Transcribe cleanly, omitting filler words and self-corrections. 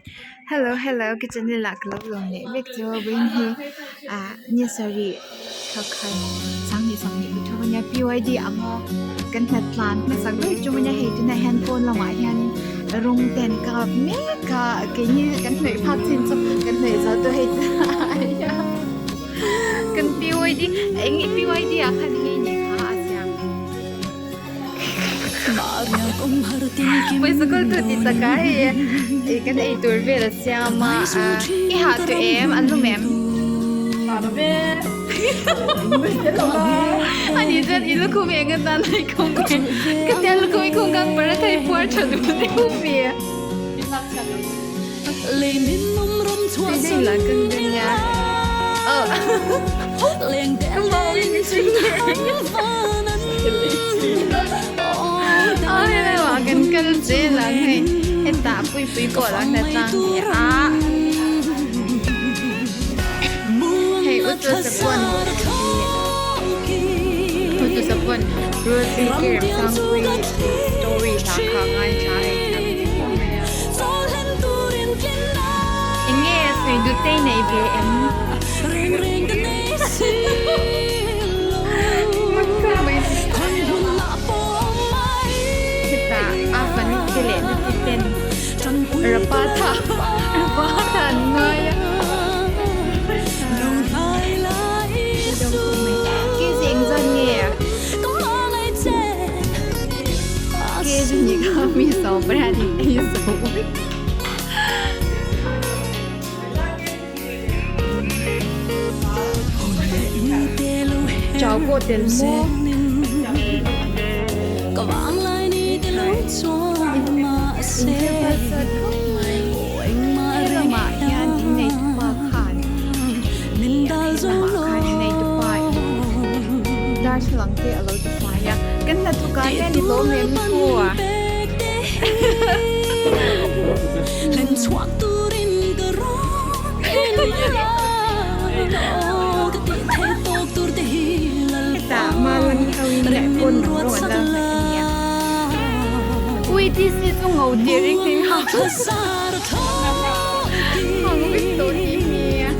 Hello hello ka channel ah ka lo lawm leh vek chu vawiin hi ah ni sarih thla khat sanghnih sanghnih pathum ania P Y D anga kan hna tlan hmasak ber tum ania hei tunah hian pawn lamah hianin rawng te an kap mek a keini kan hnawih phak chin chu kan hnawih zo tawh hei kan P Y D eng nge P Y D ah khan eng nge nih kha a siam. Pawisa kawl tu ti tak a hei ih kan ei tur vel a siam a i hah tawh em an lum em a nih chuan i lukhum eng atan a i khum nge ka tia lukhum i khum khan paratha i puar tha duh deuh mi tui la kan den nia oh aw hello ah kan kal zel ang hei hetah pui pui pawh a lo hna tlang ni a hei uchusa pawn uchusa pawn Ruthie Remsangpuii story hla kha a ngaithla a hei thiam ti khawp mai a. Eng nge sawi duh te i nei ve em? Hetah a fani te leh na ti ten rapa tha rapa tha an ngai a. Kg engzat nge a? Kg ni kha mi so brand in ei zo vek. Chau pawh tel maw? Inthil sat khawp mai. He lamah hian innei tupa khan he lamah khan innei tupa in darthlalang te a lo ti fai a kan hnathawk ah hian i lawm em pu a. Hetah Malani ho in leh pawn lam rawng an la hnaih a nia. Ui this hi chu ngo tir ring ring ha. Hang vek tawh hi mi a.